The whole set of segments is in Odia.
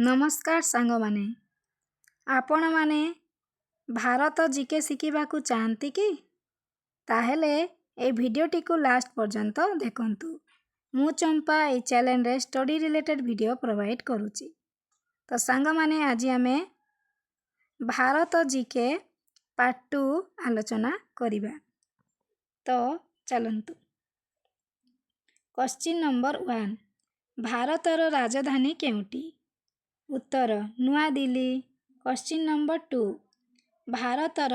ନମସ୍କାର ସାଙ୍ଗମାନେ, ଆପଣମାନେ ଭାରତ ଜିକେ ଶିଖିବାକୁ ଚାହାନ୍ତି କି? ତାହେଲେ ଏହି ଭିଡ଼ିଓଟିକୁ ଲାଷ୍ଟ ପର୍ଯ୍ୟନ୍ତ ଦେଖନ୍ତୁ। ମୁଁ ଚମ୍ପା, ଏହି ଚ୍ୟାନେଲରେ ଷ୍ଟଡି ରିଲେଟେଡ୍ ଭିଡ଼ିଓ ପ୍ରୋଭାଇଡ଼ କରୁଛି। ତ ସାଙ୍ଗମାନେ, ଆଜି ଆମେ ଭାରତ ଜିକେ ପାର୍ଟ 2 ଆଲୋଚନା କରିବା। ତ ଚାଲନ୍ତୁ। କ୍ୱଶ୍ଚିନ୍ ନମ୍ବର 1, ଭାରତର ରାଜଧାନୀ କେଉଁଟି? ଉତ୍ତର ନୂଆଦିଲ୍ଲୀ। କ୍ୱଶ୍ଚିନ୍ ନମ୍ବର 2, ଭାରତର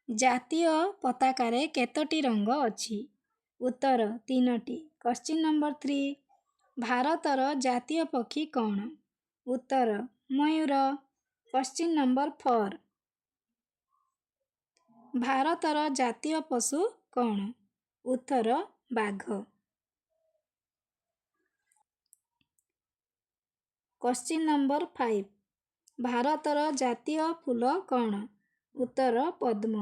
ଜାତୀୟ ପତାକାରେ କେତୋଟି ରଙ୍ଗ ଅଛି? ଉତ୍ତର ତିନୋଟି। କ୍ୱଶ୍ଚିନ୍ ନମ୍ବର 3, ଭାରତର ଜାତୀୟ ପକ୍ଷୀ କ'ଣ? ଉତ୍ତର ମୟୂର। କ୍ୱଶ୍ଚିନ୍ ନମ୍ବର 4, ଭାରତର ଜାତୀୟ ପଶୁ କ'ଣ? ଉତ୍ତର ବାଘ। କ୍ୱଶ୍ଚିନ୍ ନମ୍ବର 5, ଭାରତର ଜାତୀୟ ଫୁଲ କ'ଣ? ଉତ୍ତର ପଦ୍ମ।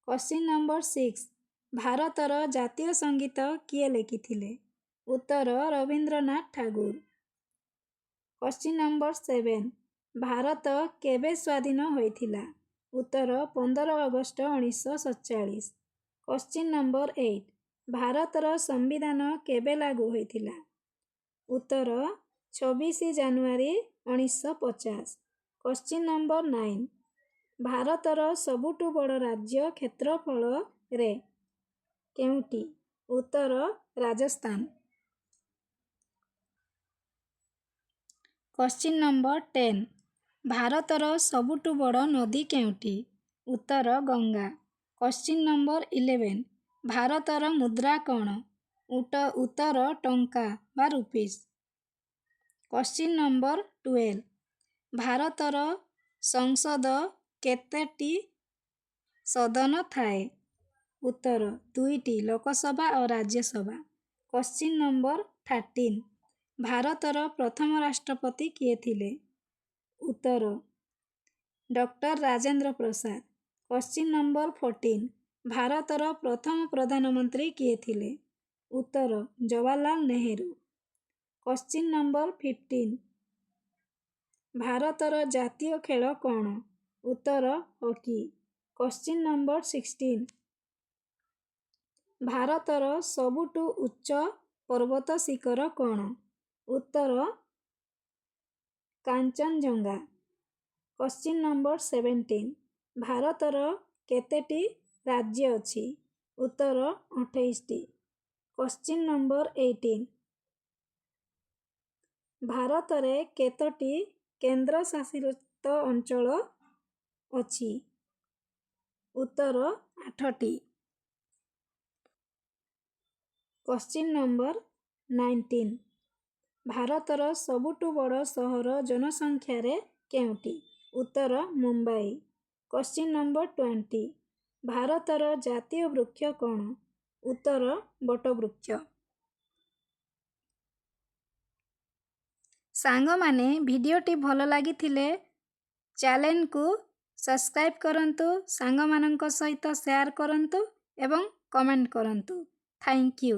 କ୍ୱଶ୍ଚିନ୍ ନମ୍ବର 6, ଭାରତର ଜାତୀୟ ସଙ୍ଗୀତ କିଏ ଲେଖିଥିଲେ? ଉତ୍ତର ରବୀନ୍ଦ୍ରନାଥ ଠାକୁର। କ୍ୱଶ୍ଚିନ୍ ନମ୍ବର 7, ଭାରତ କେବେ ସ୍ୱାଧୀନ ହୋଇଥିଲା? ଉତ୍ତର 15 ଅଗଷ୍ଟ 1947। କ୍ୱଶ୍ଚିନ୍ ନମ୍ବର 8, ଭାରତର ସମ୍ବିଧାନ କେବେ ଲାଗୁ ହୋଇଥିଲା? ଉତ୍ତର 26 ଜାନୁଆରୀ 1950। କ୍ୱଶ୍ଚିନ୍ ନମ୍ବର 9, ଭାରତର ସବୁଠୁ ବଡ଼ ରାଜ୍ୟ କ୍ଷେତ୍ରଫଳରେ କେଉଁଟି? ଉତ୍ତର ରାଜସ୍ଥାନ। କ୍ୱଶ୍ଚିନ୍ ନମ୍ବର 10, ଭାରତର ସବୁଠୁ ବଡ଼ ନଦୀ କେଉଁଟି? ଉତ୍ତର ଗଙ୍ଗା। କ୍ୱଶ୍ଚିନ୍ ନମ୍ବର 11, ଭାରତର ମୁଦ୍ରା କ'ଣ? ଉତ୍ତର ଟଙ୍କା ବା ରୁପିସ୍। କ୍ୱଶ୍ଚିନ୍ ନମ୍ବର 12, ଭାରତର ସଂସଦ କେତୋଟି ସଦନ ଥାଏ? ଉତ୍ତର ଦୁଇଟି, ଲୋକସଭା ଓ ରାଜ୍ୟସଭା। କ୍ୱଶ୍ଚିନ୍ ନମ୍ବର 13, ଭାରତର ପ୍ରଥମ ରାଷ୍ଟ୍ରପତି କିଏ ଥିଲେ? ଉତ୍ତର doctor Rajendra Prasad. Question number 14, ଭାରତର ପ୍ରଥମ ପ୍ରଧାନମନ୍ତ୍ରୀ କିଏ ଥିଲେ? ଉତ୍ତର ଜବାହରଲାଲ ନେହେରୁ। କ୍ୱଶ୍ଚିନ୍ ନମ୍ବର 15, ଭାରତର ଜାତୀୟ ଖେଳ କ'ଣ? ଉତ୍ତର ହକି। କ୍ୱଶ୍ଚିନ୍ ନମ୍ବର 16, ଭାରତର ସବୁଠୁ ଉଚ୍ଚ ପର୍ବତ ଶିଖର କ'ଣ? ଉତ୍ତର କାଞ୍ଚନଜଙ୍ଗା। କ୍ୱଶ୍ଚିନ୍ ନମ୍ବର 17, ଭାରତର କେତୋଟି ରାଜ୍ୟ ଅଛି? ଉତ୍ତର 28ଟି। କ୍ୱଶ୍ଚିନ୍ ନମ୍ବର 18, ଭାରତରେ କେତୋଟି କେନ୍ଦ୍ରଶାସିତ ଅଞ୍ଚଳ ଅଛି? ଉତ୍ତର ଆଠଟି। କ୍ୱଶ୍ଚିନ୍ ନମ୍ବର 19, ଭାରତର ସବୁଠୁ ବଡ଼ ସହର ଜନସଂଖ୍ୟାରେ କେଉଁଟି? ଉତ୍ତର ମୁମ୍ବାଇ। କ୍ୱଶ୍ଚିନ୍ ନମ୍ବର 20, ଭାରତର ଜାତୀୟ ବୃକ୍ଷ କ'ଣ? ଉତ୍ତର ବଟବୃକ୍ଷ। ସାଙ୍ଗମାନେ, ଭିଡ଼ିଓଟି ଭଲ ଲାଗିଥିଲେ ଚ୍ୟାନେଲକୁ ସବସ୍କ୍ରାଇବ୍ କରନ୍ତୁ, ସାଙ୍ଗମାନଙ୍କ ସହିତ ସେୟାର କରନ୍ତୁ ଏବଂ କମେଣ୍ଟ କରନ୍ତୁ। Thank you.